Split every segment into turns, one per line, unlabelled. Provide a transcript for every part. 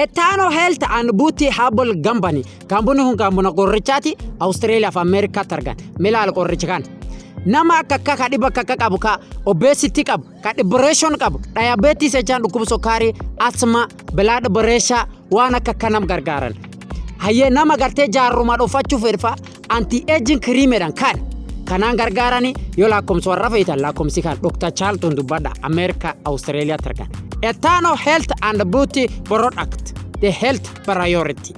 Etaano Health and Beauty Herbal Company. Kaampuniin kun kaampuna qorrichaati Awustreeliyaa fi Ameerikaatti argan. Milaal qorricha kana. Nama akka akka ka dhiba akka akka qabu ka obesity qabu ka depression qabu diabetes jechaan dhukkuba sukkaarii asma blood pressure waan akka akka nam gargaaran. Hayyee nama gartee jaarruma dhufachuu fedha anti aging cream jedhan kan kanaan gargaarani yoo lakkoomsa warra feetan lakkoomsi kan Dr. Charlton dubbadha Ameerika Awustreeliyaatti argan. Etano Health and Beauty Product the health priority.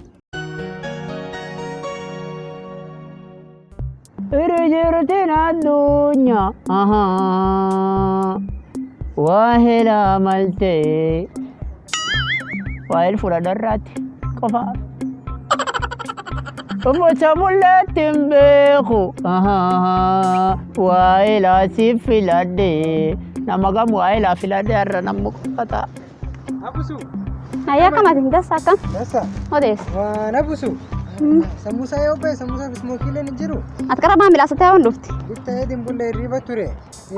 Irjirtin addunyaa waa helaa maltee waa'ee fudhadharraatti qofa. Gosa mul'atti hin beeku waa'ee laasiif filadhe nama gam waa'ee laa filadhe har'a namni qofa ta'a.
Abusu.
Ayyaa akkam ati dassa akkam
Dassa.
odeessa.
Waan abusu. Sammuusaa yoo ba'e sammuusaa fi ismookiileen hin jiru.
Ati qara maa midhaasatee waan dhufte.
Bitta eed hin bulle hirriiba ture.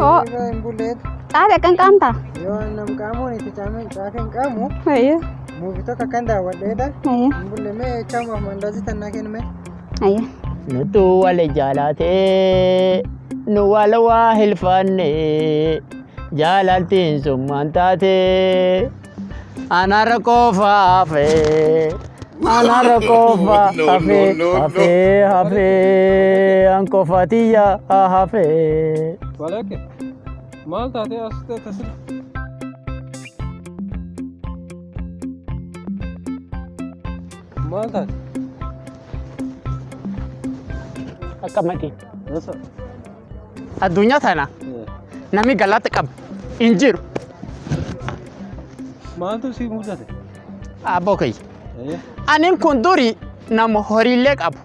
Oo.
Hirriiba hin bulle.
Caate akkan qaamtaa?
Yoo nam qaamuun itti caame caake hin qaamu.
Ayyaa.
Muuvi tokko akkan daawwadheedha.
Ayyaa.
Hin bulle mee chaamuuf mandaazii tannaa kennime.
Ayyaa.
Nutu wal jaalatee nu wal waa hilfanne jaalaltiin summaan taate anarra qofa hafe anarra qofa
No,
hafe
no, no, no.
hafe hafe an qofa tiyya hafe.
Balake, maal taatee as teessisa? Maal taate?
Akka matii.
Dasa.
Addunyaa tana namni galata qabu hin jiru.
Maaltu si mudate?
Abboo kiyya.
Hayyee.
Anin kun duri nama horiilee qabu.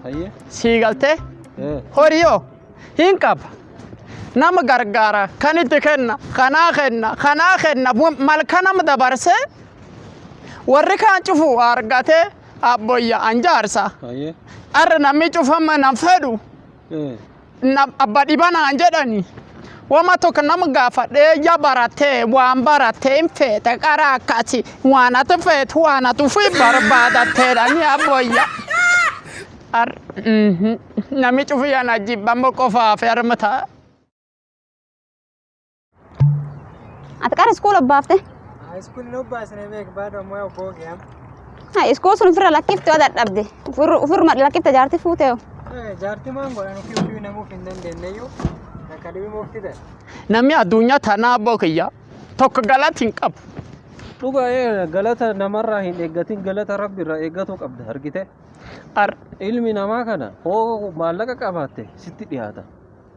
Hayyee.
Sii galtee
Eh.
horiyoo hin qaba. Nama gargaara kan itti kenna kanaa kenna kanaa kenna malka nama dabarsee warri kaan cufu argatee abboyya an jaarsa.
Hayyee.
Arra namni cufama nan fedhu
Eh.
na abba dhiba naan jedhani. Wama tokko nama gaafadhee ya baratee waan baratee hin feete qara akkasi waan ati feetu waan ati ufii barbaadateedhani abboyya. Ar namni cufi yana jibbammoo qofaaf harma ta'a.
Ati qara iskuula obbaafte.
Iskuulli nu baasne beek baaduu ammoo yoo booge am.
Ha iskuul sun ofirra lakkifte yoo dadhabde. Ofirruma lakkifte jaarti fuute yoo.
Jaartii maan godhan ofii ofii namuuf hin dandeenyeyyuu bakka dhibii mufti ta'e.
Namni addunyaa tanaa abboo kiyya tokko galata hin qabu.
Dhugaa ee galata namarraa hin eeggatin galata rabbi irraa eeggatuu qabda argite.
Ar
Ilmi namaa kana hoo maallaqa qabaatte sitti dhiyaata.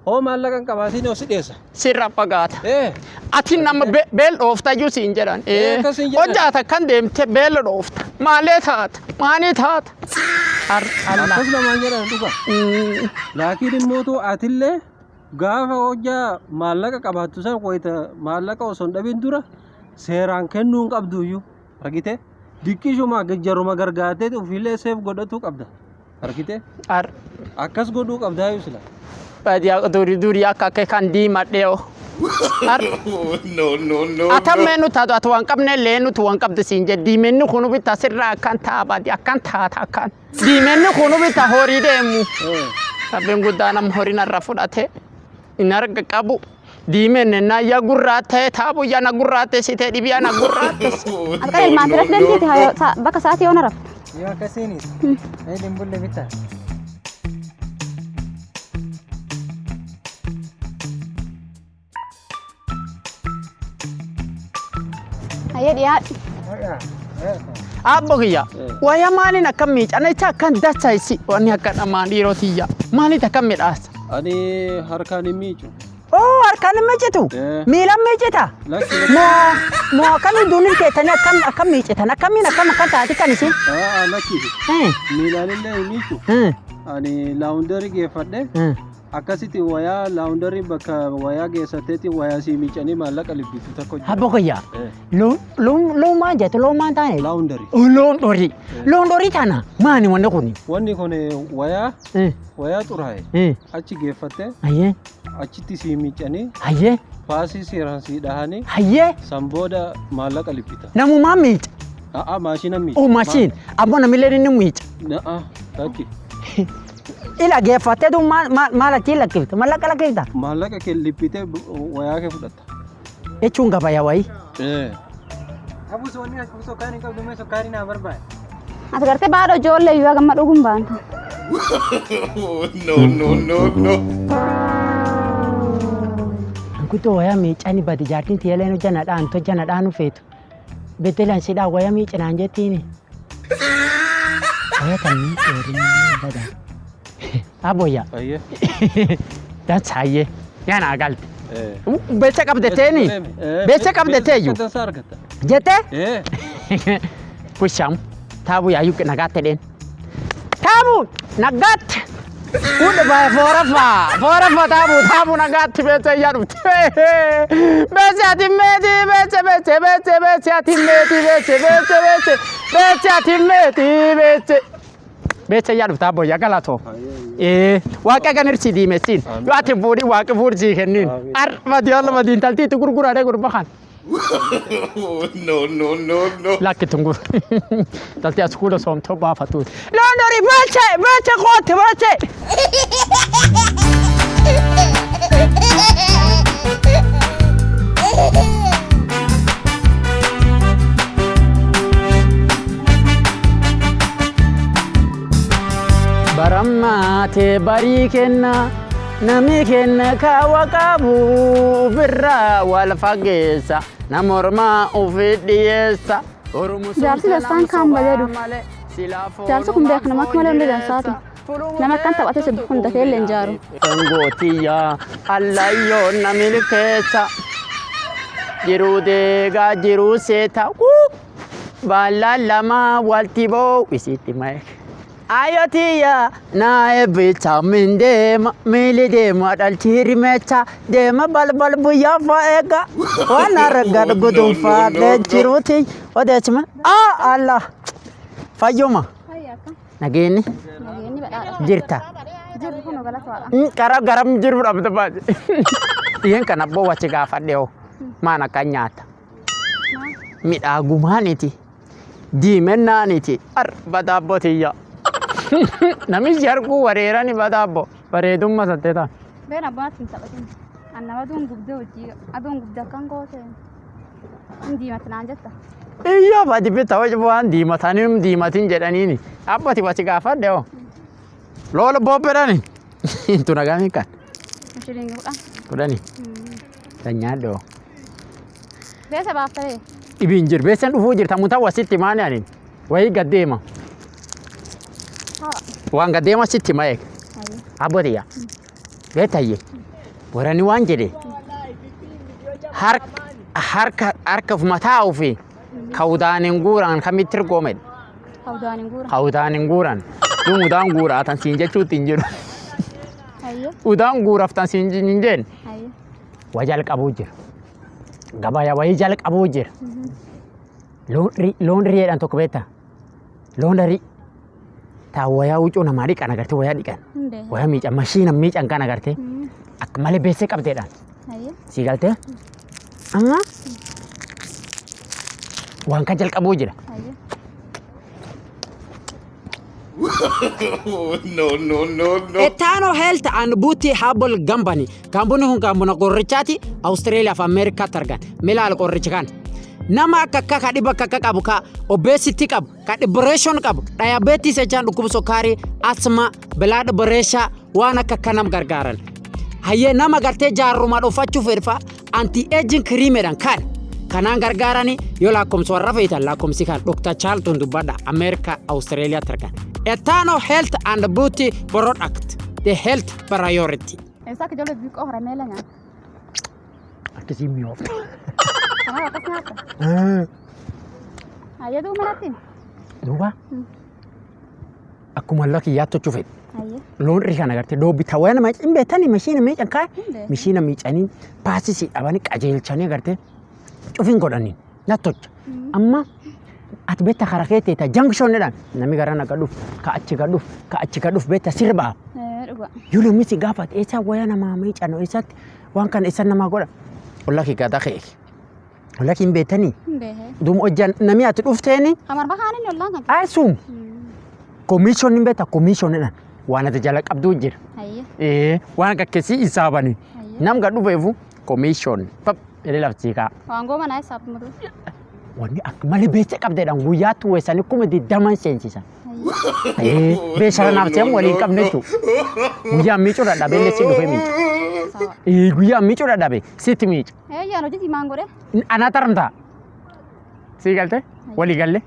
Hoo maallaqa hin qabaatin hoo si dheessa.
Sirra fagaata.
Ee
Ati nama beel dhoofta iyyuu siin jedhan.
Ee, akkas hin jedhan.
Hojjaata kan deemte beel dhoofta. Maalee taata? Maanii taata? Ar Allah.
Akkas namaan jedhan dhuga. Laakiin immootu atillee gaafa hojjaa maallaqa qabaattu san wayita maallaqa osoo hin dhabin dura seeraan kennuu hin qabdu iyyuu. Argite? Diqqishuma jaruma gargaartee ofiillee seef godhatuu qabda. Argite?
Ar
Akkas godhuu qabdaa yoo sila.
Baadiyaa durii durii akka akka kan diimadhee hoo. Ar
No, no, no,
Atammee
no.
nuti ati waan qabne illee nuti waan qabdu siin jedhe diimenni kunu bitta sirraa akkan ta'a baadi akkan taata akkan. Diimenni kunu bitta horii deemu. Rabbiin guddaa nama horii narra fudhate hin arga qabu. Diimenne na ya gurraattee taabu ya na gurraatte sitee dhibiya na gurraatte.
Ati qara
No,
ilmaan
no,
pirezidantiiti
no,
haa
no.
bakka sa'aatii yoo na rafta.
Yoo akkasiinis. Eed hin bulle bitta.
Hayyee dhiyaadhu.
Abbo kiyya waya maaliin akkam miicana jecha akkan dachaisi wanni akka dhamaan dhiirotiyya maaliit akkam midhaasa.
Ani harkaan hin miicu.
Oo harkaan hin miicitu?
Eh.
Miilaan miicita?
Lakki lakki.
Moo moo akkamiin duunin teettanii akkam akkam miicitan? Akkamiin akkam akkam taati kan isin?
Aa lakki.
Eh,
Miilaan illee hin miicu.
eh,
Ani laawundarii geeffadhe
eh.
akkasitti wayaa laawundarii bakka wayaa geessateetti wayaa sii miicanii maallaqa libbitu tokko jira.
Abbo kiyya
Eh,
loon loon loon maal jette loon maal taane?
Laawundarii.
Oh, Loon dhorii. Loon dhorii tana maani wanni kuni?
Wanni kun wayaa
Eh,
wayaa xuraa'e
eh,
achi geeffatte
hayyee
achitti sii miicanii
hayyee
faasii seeraan sii dhahanii
hayyee
san booda maallaqa libbita.
namumaan miica.
A'a, maashina miica.
Oh, machine. Ammoo namillee inni miica.
A'a, takki.
Ila geeffattee duun maal achiin lakkifta? Mallaqa lakkifta?
Maallaqa kee liphitee wayaa kee fudhatta.
Jechuun gabaya wayii.
Ee.
Abu soonni abu sukkaari hin qabdu, mee sukkaari naa barbaade.
Ati gartee baadhoo ijoollee iyyuu hagamma dhuguun baanta.
No, no, no, no.
Guddoo wayaa miicani badi jaartiin tiyyaleen hojja na dhaantu hojja na dhaanu feetu. Beddelaan si dhaa wayaa miicinaan jettiini. Waya tan miiceerin bada. Aboyya.
Ayyee.
Dansaayyee. Yaa naa galte.
Ee.
Beessa qabde teeni. Beessa qabde teeyyu.
Dansaa argatta.
Jettee?
Ee.
Kusham. Taabu yaayyuu nagaatti dheen. Taabu nagaatti. Udah bae forafa. Forafa taabu taabu nagaatti beessa yaa dhufte. Beessa ati meeti beessa beessa beessa beessa ati meeti beessa beessa beessa beessa ati meeti beessa. Beessa yaa dhufte abboyya galatoo. Ee, waaqa kan irsi diimessin. Yoo ati fuudhi waaqi fuudhi sii kennin. Arba diyolla madiin taltii itti gurguraadhe gurba kan.
No, no, no, no.
Lakki tungur. Taltii as kuula soomtoo baafatu. Loonori beesse beesse koote beesse. Barammaatee barii kenna namni kenna kaawa qabu ofirraa wal fageessa nama ormaa ofi dhiyeessa.
Jaarsi dastaan kaan badee dhufe. Jaarsi kun beekna nama akka malee hundi dansaati. Nama akkan taphatee sirbu kun dafee illee hin jaaru.
Sangootiyya allayyoo na milkeessa. Jiruu deegaa jiruu seeta. Baallaan lama walti boo isitti mae. Ayotiyya na eebbicha min deema miili deema dhalchi rimecha deema balbal buyyaa fa'eega waan argaa gudunfaadhe jiruuti odeessima. Ah Allah fayyuma nageenyi
Nageenyi badhaadha.
jirta.
Jirru kun galata waaqa.
Karaa garam jiru dhabde baate. Dhiyen kana abboo wachi gaafadhe hoo maan akka nyaata. Midhaagumaaniti. Diimennaaniti. Ar badaabbotiyya. Namichi arguu wareerani badaabbo. Bareedummaa sattee ta'a.
Been abbaan hin taphatin. Annama aduun gubdee hojii aduun gubdee akkan goote. Hin diimatti naan jetta.
Iyyaa badi bitta hojii waan diimatanii diimatin jedhaniini. Abbati wachi gaafadhe hoo. Loola bobbedhani. Intu nagaa kan.
Shiliingi 10.
10. Tanyaadhe hoo.
Beesa baaftaree.
Dhibiin jiru. Beessan dhufuu jirta. Mutaa wasitti maani ani. Wayii gaddeema. Waan gaddeema sitti ma'e. Abbootiya. Beektayye. Warani waan jedhe. Harka harka mataa ofii ka udaan hin guuran kamitti ergoome.
Udaan hin guuran.
Ka udaan hin guuran. Duun udaan guuraa tan siin jechuutti hin jiru.
Hayyee.
Udaan guuraaf tan siin hin jeen.
Hayyee.
Wa jalqabuu jira. Gabaya wayii jalqabuu jira. Loon ri'eedhaan tokko beektaa? Loon rii. Taa wayaa huccuu namaa dhiqan agartee wayaa dhiqan.
Hin beeku.
Wayaa miican mashiina miican kan agartee akka malee beessee qabdeedhaan.
Hayyee.
Sii galtee? Amma waan kan jalqabuu jira.
Hayyee.
No, no, no, no.
Etano Health and Beauty Herbal Company. Kaampuniin kun kaampuna qorichaati Awustreeliyaa fi Ameerikaatti argan. Milaal qorichi kan. Nama akka akka ka dhiba akka akka qabu ka obesity qabu ka depression qabu diabetes jechaan dhukkuba sukkaarii asma blood pressure waan akka akka nam gargaaran. Hayyee nama gartee jaarruma dhufachuu fedha anti aging creamedhaan kan kanaan gargaarani yoo lakkoomsa warra feetan lakkoomsi kan Dr. Charlton dubbadha Ameerikaa Awustreeliyaatti argan. Etano Health and Beauty Product, the health priority.
Eessa akka ijoollee biqoo harameela nyaata.
Akkasii mi'oofta.
Kanaaf akkas nyaata. Hayyee duuba manatti.
Duuba akkuma Allah kiyyaatti tochuu fedhe.
Hayyee.
Loon rii kana agartee doobbi tawaa nama hin beektanii mashiina miican kaa
Hin
mishiina miicanii paasisii dhabanii qajeelchanii agartee cufin godhanii na tocha. Amma ati beektaa karaa kee teeta junction jedhan namni gara na gadhuuf ka achi gadhuuf ka achi gadhuuf beektaa sirbaa.
Ee dhuga.
Yoo namni si gaafate eessa wayaa namaa miican eessatti waan kana eessa namaa godha. Olla kee gadaa kee. Walakin hin beektanii?
Hin beekee.
Duum hojjan namni ati dhufteeni
Kamar bahaan inni ollaan kan.
asum commission hin beekta commission jedhan waan ati jala qabduu jira.
Hayyee.
Ee waan akka keessi hisaabani.
Hayyee.
Nam gad dhufeefu commission pap jedhee lafti kaa.
Waan gooma naa hisaab muduu.
Wanni akka malee beeksisa qabdeedhaan guyyaatti weessanii 20,000 seensisan. Ee beeksisa naaf ta'an waliin qabne jechuudha. Guyyaa miicuu dadhabee illee si dhufee miica.
Sawa.
Ee guyyaa miicuu dadhabe sitti miica.
Eeyyaan hojii maan godhe?
Anaa taramtaa. Sii galte walii galle.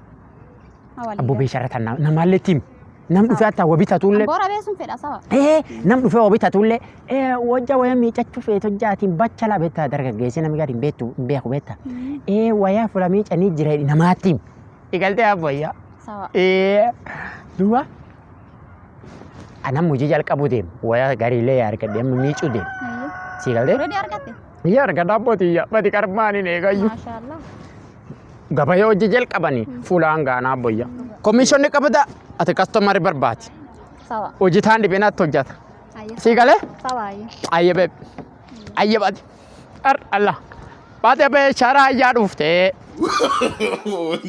Hawali.
Abbo beeksisa tan namaallee tiim. Nam dhufee hatta wabii tatuullee.
Boora beesun fedha sawa.
Ee nam dhufee wabii tatuullee. Ee wajja waya miicachuu feetu jaatiin bacha laa beektaa dargaggeessi namni gadi hin beektu hin beeku beektaa. Ee wayaa fula miicanii jira namaatti. Igaltee abboyyaa.
Sawa.
Ee duuba anam hojii jalqabuu deemu wayaa gariilee argadhe amma miicuu deemu.
Hayyee.
Sii galtee?
Already argatte?
Iyya argadha abbootii bati qarmaan hin eegayyu.
Maashaallah.
Gabayee hojii jalqabanii fuulaan gaanaa abboyya. Komishinni qabda ati kastomari barbaadi.
Sawa.
Hojii taan dhibeen atti hojjata.
Hayyee.
Sii galee?
Sawa hayyee.
Ayye beeb. Ayye bati. Ar Allah. Baate bee sharaa ayyaa dhuftee.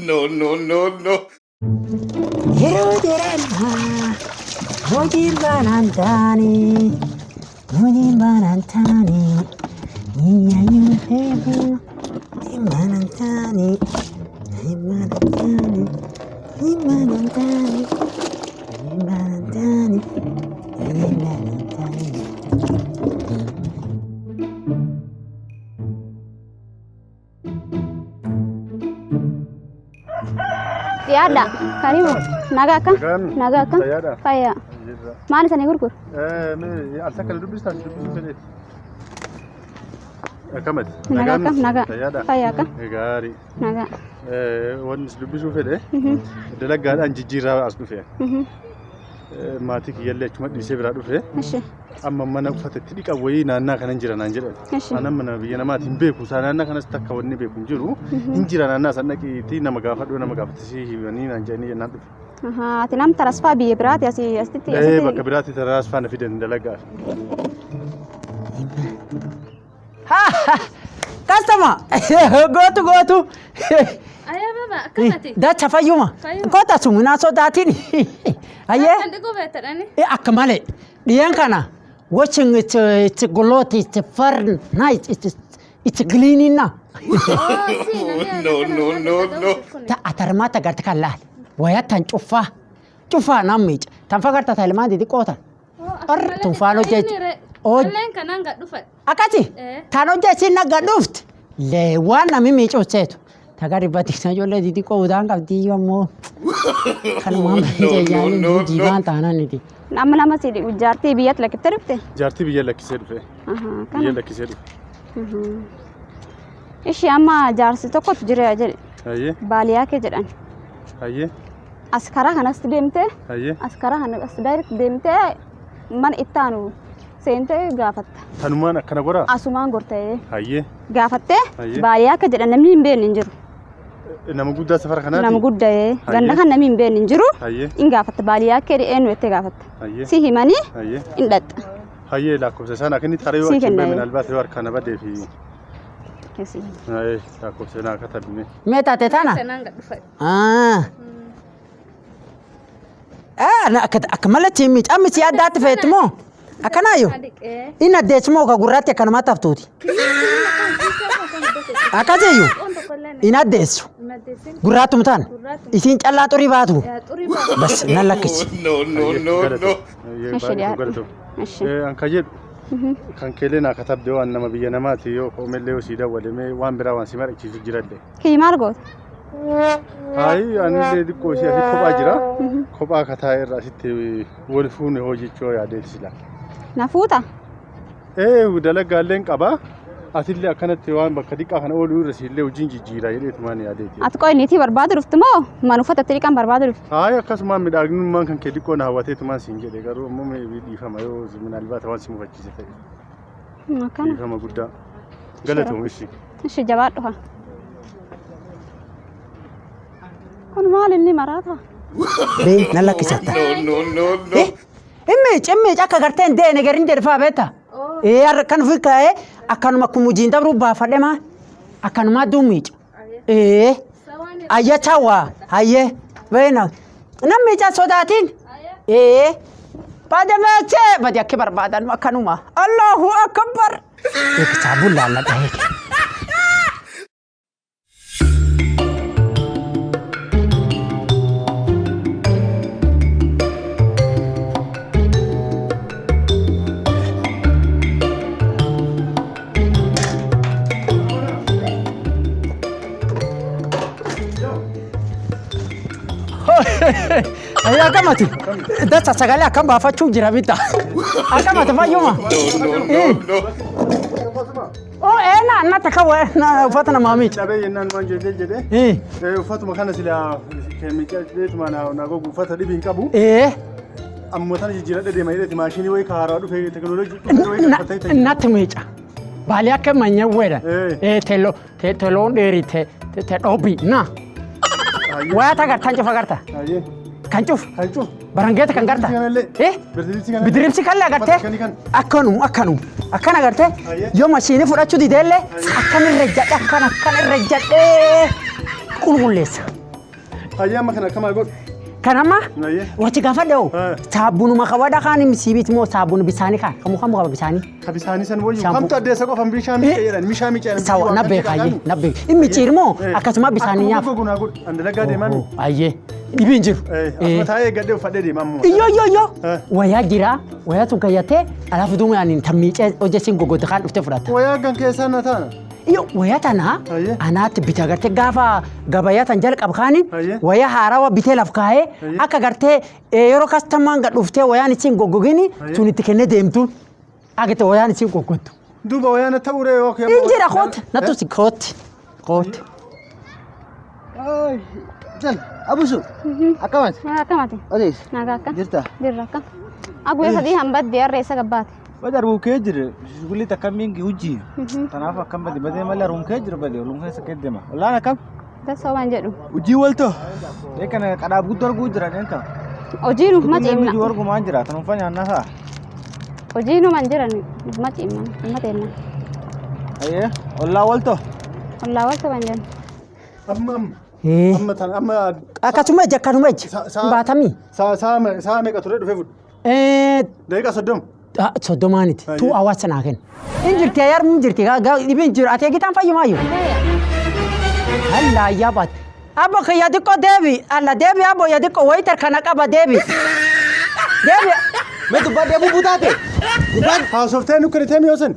No, no, no, no.
Yeroo dheeraa hojiin baanaan taane hojiin baanaan taane iyyaayyuu feefu hojiin baanaan taane hojiin baanaan taane hojiin baanaan taane hojiin baanaan taane hojiin baanaan taane.
Dhiyaadha. Karibu. Nagaa akkam?
Nagaan.
Nagaa akkam?
Fayyaadha.
Fayyaa.
Jirra.
Maal isanii gurguru?
Al takka na dubbistaa si dubbisuu fedheeti. Akkamati?
Nagaa akkam? Nagaa.
Fayyaadha.
Fayyaa akkam?
Gaarii.
Nagaa.
Wanni si dubbisuu fedhe dalaggaadhaan jijjiirraa as dhufe. Maatii kiyyallee achuma dhiisee biraa dhufe.
Ishi.
Amma mana uffata itti dhiqan wayii naannaa kanan jira naan jedhan.
Ishi.
Anan mana biyya namaati hin beeku. Isaa naannaa kanas takka wanni beeku hin jiru. Hin jira naannaa san dhaqiitii nama gaafadhu nama gaafatisii himanii naan jedhanii jennaan dhufe.
Ahaa, ati nam tarasfaa biyya biraati asii asitti
Ee
asitti.
bakka biraatti taraas faana fidan dalagaa.
Customer! Gootu gootu.
Ayyaa baba akkamati?
Dacha fayyuma.
Fayyuma.
Kota sumunaa sodaatiin. Ayyee.
Kan dhiquu beektadhani?
Akka malee dhiyan kana watching it's gloat it's very nice it's cleaning now.
No, no, no, no.
Ta atarmaata garte kan laal waya tan cuffaa cuffaa nam miica tan fagarta ta ilmaan xixiqqoo tan. Arr tun faan hojjechi.
Illeen kanaan gad dhufadhe.
Akkasi
Eh.
tan hojjechi nagga dhufte lee waan nami miicuuf seetu. Tagari batiisa ijoollee xixiqqoo udaan qabdii ammoo kanumaan
No, no, no, no.
jiibaan taananiti.
Amma nama si jaartii biyyatti lakkiftee dhufte?
Jaartii biyya lakkisee dhufe.
Ahaa,
Biyya
kana.
lakkisee dhufe.
Ishi amma jaarsi tokkotu jira jedhe.
Hayyee
Baaliyaa kee jedhan.
hayyee
As karaa kanas deemtee
hayyee.
as karaa kana as direct deemtee mana itti aanu seentee gaafatta.
Tanumaan akkana goraa?
Asumaan gortee
Hayyee.
gaafattee
Hayyee.
baaliyaa kee jedhan namni hin beekne hin jiru.
Nama guddaa safara kanaati?
Nama guddaa ganda
Hayyee.
kan namni hin beekne hin jiru.
Hayyee
In gaafatta baaliyaa kee eenyu jettee gaafatta.
hayyee
Si himanii
hayyee.
in dhaxxa.
Hayyee lakkoofsa isaan akka inni tarii yoo
Sii
achi hin
kenna.
beekne albaate yoo harkaan badee fi
Keessi.
hayyee lakkoofsa naa katabine.
Mee taate tana?
Kanaan gad dhufadhe.
Ah. Ah, akka akka malatti miica amma si addaatti feetu moo? Akkanaayyuu?
Adiqee.
Inni addeessu moo ka gurraatti akkanumatti haftuuti? Akkasiyyuu?
Qoon tokkollee
Inni addeessu.
maddeessin
Gurraattum taan?
Gurraattum.
Isiin callaa xurii baatu?
Xurii baatu.
Bas nan lakkisi.
No, no, no, no.
Ishi dhiyaadhu. Ishi.
An ka jedhu kan keelee naa katabde waan nama biyya namaati yoo koomellee yoo sii dawwaleme waan biraa waan si mari'achiisu jiradhe.
Kiyyi maal goota?
Hayi anillee xiqqoo ishee asitti kophaa jira. Kophaa kataa irra asitti wal fuune hojjechuu yaadeeti sila.
Na fuuta?
Ee dalagaalleen qaba. Atillee akkanatti waan bakka xiqqaa kana ooluu irra siillee hojiin jijjiira jedheetumaan yaadeeti.
Ati qoy niitii barbaadu dhufti moo mana uffata itti dhiqan barbaadu dhufti?
Hayi akkasumaan midhaagnummaan kan kee xiqqoo na hawwateetumaan siin jedhe garuu ammoo mee dhiifama yoo minaalbaata waan si mufachiise ta'e.
Akkana.
Dhiifama guddaa. Galatoom ishii.
Ishi jabaadhu haa. Kun maal inni maraata?
Bee nan lakkisatta.
No, no, no, no.
Immiic immiic akka gartee hin deene garin jedhfaa beekta. Ee har'a kan ofii kaa'ee akkanuma akkuma hojiin dabruu baafadhe maa. Akkanumaa duu miica. Ee. Ayya chawaa. Hayyee. Beena. Nam miica sodaatiin. Ee. Badameechee. Badi akki barbaadan akkanuma. Allahu akbar. Eegi saabuun laalladha eegi. Ayyaa akkamati? Dasa sagalee akkam baafachuu jira bitta. Akkamati fayyuma?
No, no, no, no.
Oh, na na takka wa na uffata namaa miica.
Dhabee jennaan waan jedhee jedhee. Uffatuma kana silaa miicadheetuma na gogu uffata dhibii hin qabu. Amma tana jijjiiradhe deema jedheeti maashinii wayii ka haaraa dhufe teekinooloojii dhufe wayii qabatee ta'e.
Natti miica. Baalee akka manya weedha. Telo teloon dheeri te te dhobi na. Wayaa ta gartaan cufa garta. Kan cuf.
Kan cuf.
Barangeeta kan garta. Bidiribsi kallee agartee akkanum akkanum akkan agartee yoo mashiinii fudhachuu dideellee akkan irra jadhe akkan akkan irra jadhee qulqulleessa.
Hayyee amma kana akkamaa godhu.
Kan amma wachi gaafadhe hoo saabunuma kawadha kaan siibit moo saabunu bisaanii kaan kamu kamu qaba bisaanii.
Ka bisaanii san wayyu
Shampoo.
kamtu addeessa qofan bishaan miicee jedhan mishaa miicee jedhan.
Sawa na beeka hayyee na beeka. Inni ciirmoo akkasuma bisaanii nyaaf.
Akkuma gogu naa godhu an dalagaa deemaa mi.
Hayyee dhibiin jiru.
Asuma taa'ee eeggadhee uffadhee deema ammoo.
Iyyoo iyyoo iyyoo. Wayaa jira wayaa tun kayyatee alaaf duuma ani tan miicee hojjechiin gogote kaan dhuftee fudhatta.
Wayaa gan keessaa na taana.
Iyo wayaa tana anaatti bita gartee gaafa gabayaa tan jalqab kaani wayaa haarawa bitee laf kaa'ee akka gartee yeroo kastamaan gad dhuftee wayaan isiin goggogini tun itti kennee deemtu agite wayaan isiin goggottu.
Duuba wayaa na ta'uu ree yoo
In jira kooti nattu si kooti kooti.
Jal, abusu. Akkamati?
Akkamati?
Odees.
Nagaa akka?
Jirta?
Jirra akka? Aguyya sadii hambadde harree isa gabbaate.
Bada arguu kee jira. Shughuli takka mingi hojii. Kanaaf akkam bade badee malee arguun kee jira bade olum keessa kee deema. Ollaan akkam?
Dasoo waan jedhu.
Hojii waltoo. Ee kana qadaaf guddoo arguu jira neenka.
Hojii nuuf ma ciimna.
Hojii argumaan jira tanuma nyaannaa ta'a.
Hojii nuuma hin jiran nuuf ma ciimna amma teenna.
Ayyee ollaa waltoo.
Ollaa waltoo waan jedhu.
Amma amma. Amma tana amma.
Akkasuma ija akkanuma ija. Baatamii.
Sa'a meeqa ture dhufee fudhu? Daqiiqaa 30.
Soddomaaniti. Tuu hawaasa naa kenna. In jirti ayyaar mun jirti dhibiin jiru ati eegitaan fayyumaayyuu. Alla ayyaa baate. Abbo kiyya xiqqoo deebi. Alla deebi abbo ya xiqqoo wayii tarkana qaba deebi. Deebi.
Mee dubbaa deebuu butaate.
Haasoftee nu kennitee miyoo sen.